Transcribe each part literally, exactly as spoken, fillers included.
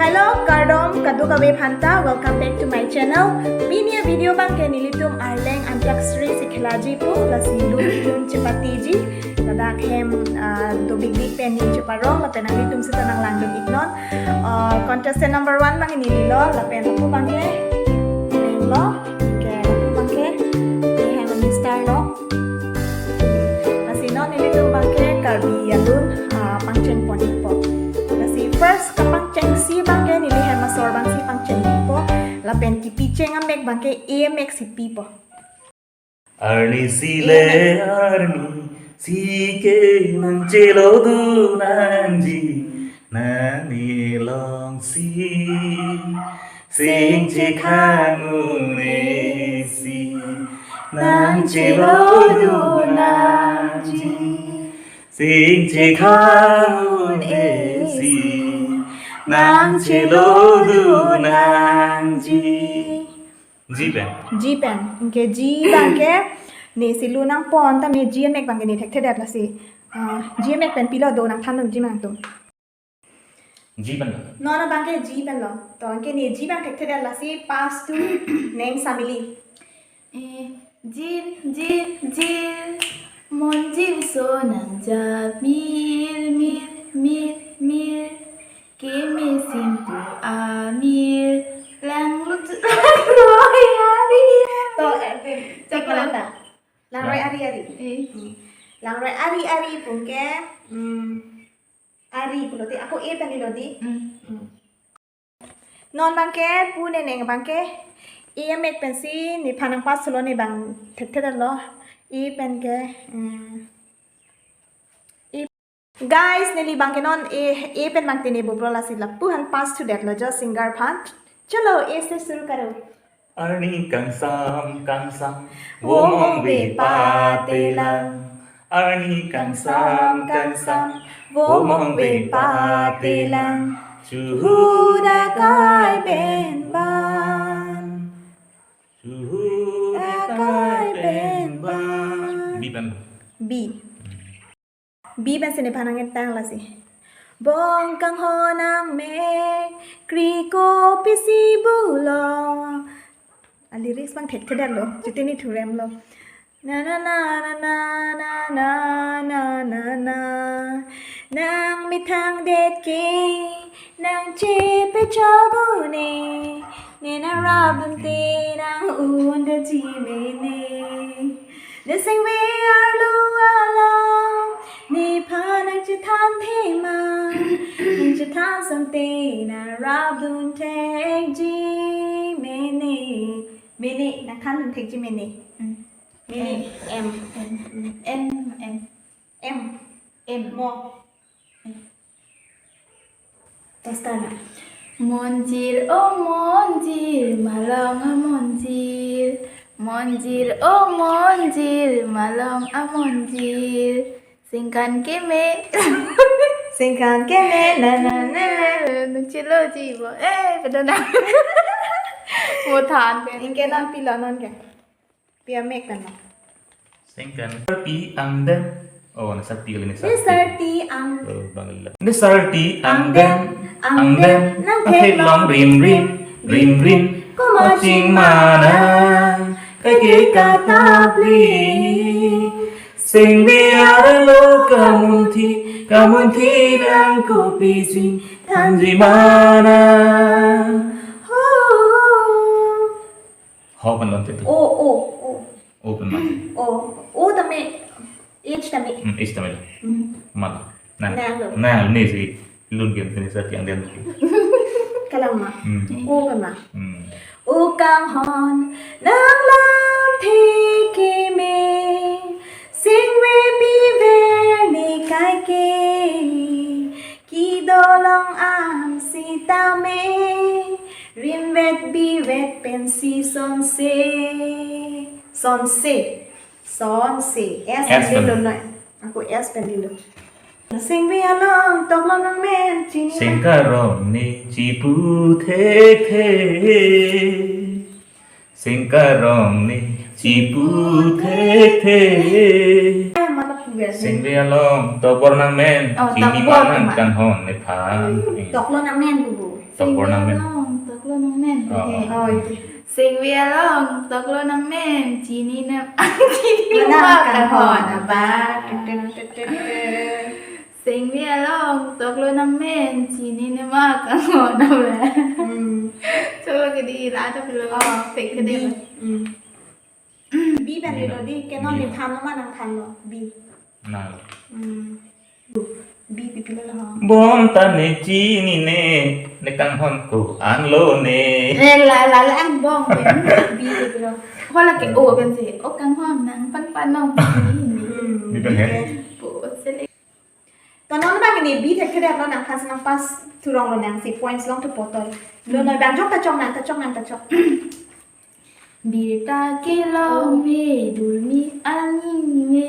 Hello, kardom kadokave aphanta, welcome back to my channel. Pini a-video abangke nelitum Arleng Antaksri si khelaji pu, lasi lun lun chepatiji. Ladak hem, ah, dobik dik pen ning cheparong, lapen nanglitum sita nanglangdun iknon. Ah, contestant number one abangke nelilo, lapen lapu abangke nenglo, ke lapu abangke ne hem a-Mister lo. Lasi non nelitum abangke Karbi alun, ah, pangcheng pon ikpo. Lasi first kapangchengsi abangke neli hem asor abangsi pangcheng ikpo. Lapen kipicheng amek abangke A amek si pipo. Arnisi le arnisi ke nangchelodun nangji, nang ne longsi sing chekhang un-esi, nangchelodun nangji, sing chekhang un-esi, nangchelodun nangji. G pen. G pen. Anke G abangke ne si lun nangpon tame G amek abangke ne thekthedet lasi. Ah, G amek pen pilo do nangthandun G nangtum. G pen lo. Non abangke G pen lo. To anke ne G abang thekthedet lasi pass to Neng Samili. Eh, jir, jir, jir. Monjir so nangjap mir, mir, mir, mir. Keme sim pu amir. Langlut, langroi ari. To, eh, eh, cek lang ta. Langroi ari ari. Eh. Hmm. Langroi ari ari pu ke, hmm, ari pulote ako A pen nelo di. Hmm. Hmm. Non abangke pu ne neng abangke A amek pensi nephan nangpass lo, ne abang thekthedetlo. A pen ke, hmm, A. Guys, neli abangke non A, A pen abangke ne bopro lasi lapu aphan pass to det lo jo singer aphan. Chalo, A se shuru karo. Arni kangsam kangsam, wo mong ve pate lang. Arni kangsam kangsam, wo mong ve pate lang. Chuhu dakai pen ban. Chuhu dakai pen ban. B pen. B. B pensi nephan nangketang lasi. Bong kanghon angmek, kri kopisi bulo. A lyrics abang thekthedetlo, chuti ne thuremlo. Na na na na. Nang methang det ke, nang chepe chogune. Ne nang rapdun te nang un-edetji mene. Ne sengve arlo alam, nephan nangchethan thema, nangchethan sante nang rapdun thekji mene. Mene, nangthandun thekji mene. Mm. Mene, M. M. M, M. M. M. Mo. Testa na. Monjir, o monjir, malong amonjir. Monjir, o monjir, malong amonjir. Singkan keme. Singkan keme, na, na, na. Nangcheloji bo. Eh, pedona. Mo than pen. Anke non pilo non ke. Pi amek pen lo. Singkan. Sarpi angdeng. Oh, ne sarpi kali ne. Ne sarpi. Sarpi ang. Oh, bang la. Ne sarpi angdeng, angdeng, angdeng, nang theklong rim rim, rim rim. Komat chingma nang, kaike katapli. Sengve arlo kamunthi, kamunthi nang kopi chingthanji ma nang. Ho. Ho pen lo te tu. O, O, O. O pen lo. O, O tame, H tame. Hmm, H tame lo. Hmm. Ma lo. Nang. Nang lo. Nang lo ne si lun kem tene sa tiang den. Kalang ma. Hmm. O pen ma. Hmm. O kanghon, nang lamthe keme, sengve biver ne kaike, kedolong am sitame, rimvet bivet pensi sonse. Sonse. Sonse. S S pen pen lo noi. Ako S pen lo. Sengve along toklo nangmen chini. Sengkarong ne chipu thekthe. Sengkarong ne chipu thekthe. Eh, mana pugas. Sengve along tokbor nangmen. Oh, chini tokbor manang ma. Kanghon nephan. Toklo nangmen bubu. Toklo nangmen. Along, toklo nangmen. Oh. Oke. Oh, itu. Singve along, toklo nangmen. Chini nam, chini Menang ma kanghon kanghon. Abang. Tut, tut, tut, tut, tut. Singve along, toklo nangmen. Chini nam ma kanghon abang. Hmm. Choklo ke di la ta pilo. Oh, pek ke di. Di. Hmm. Bi pen Bi lo na. Di, ke non Bi ni na. Thanlo ma nangthanlo. Bi. Nanglo. Hmm. Bi pi pilo lo ho. Bonta ne chinine, ne kanghon ko-an lone. Eh, la, la, la, angbong pen. Bi pi pilo. Hala ke o pen si. O kanghon nangpanpon non. Hmm. Bi pen he? Po, sele. To non abang ini bi thekthe detlo, nangphan si nangpass thurong lonang si points long tu potoi. Lo noi bang jok ta chok nang, ta chok nang, ta chok. Birta kelong me, dulmi aning me,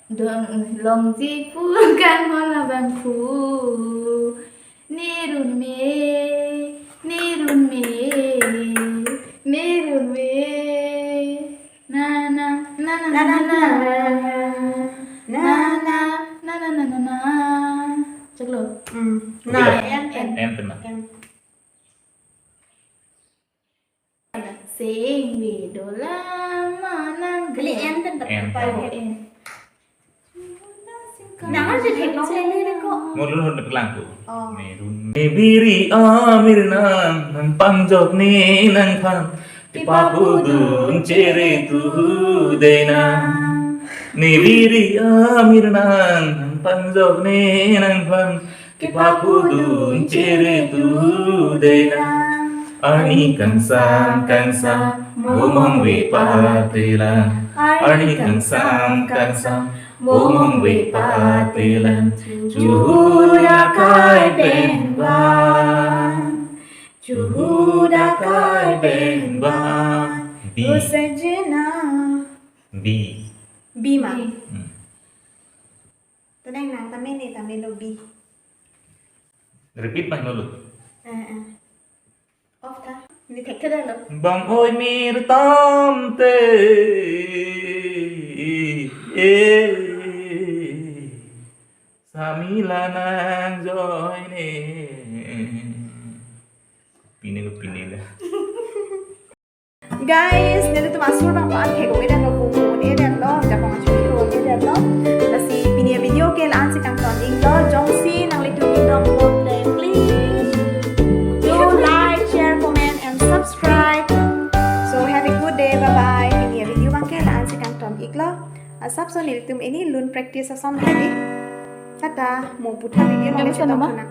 dong longji pu kanghon labang pu. Nerun me, nerun me, nerun me. Na, na, na, na, na, na, na. Na, na, na, na, na, na, na. Choklo. Hmm. Na, Oke. En, en. En pen na. En. Singve dolang ma nang. Kali en pen En. Pai. Oh, en. Nang harus theklong lele ko. Mo lun hon pelang ko. Oh. Nerun. Ne biri amir nang, nangpangjok ne nangphan. Kepapudun chere tu dei na. Ne biri amir nang, nangpangjok ne nangphan. Kepapudun chere tu dei na. Arni kangsam kangsam, mo mongve patelan. Arni kangsam kangsam, mo mongve patelan. Chuhu dakai pen bang. Chuhu dakai pen bang. Bi. O sajna. Bi. Bi ma. Bi. Hmm. Tenang nang, tame ne, tame lo bi. Repeat ma lo lo. Eh, eh. Off tha. Ne thekthe detlo. Bang oi mir tam te. Sami la nangjoine. Pine ko pine la. Guys, nelitum asur bang pan thek-o-e detlo, bung-o-e detlo, japong achu-o-e detlo. Lasi pini avideo ke la-an si kangton iklo, jongsi nanglitum ingdong lo le, please do like, share, comment and subscribe. So have a good day, bye bye. Pini avideo bang ke la-an si kangton iklo. Asapso nelitum ini lun practice ason tadi. Tata, mo puthot video Yang lagi bisa nama? Nang.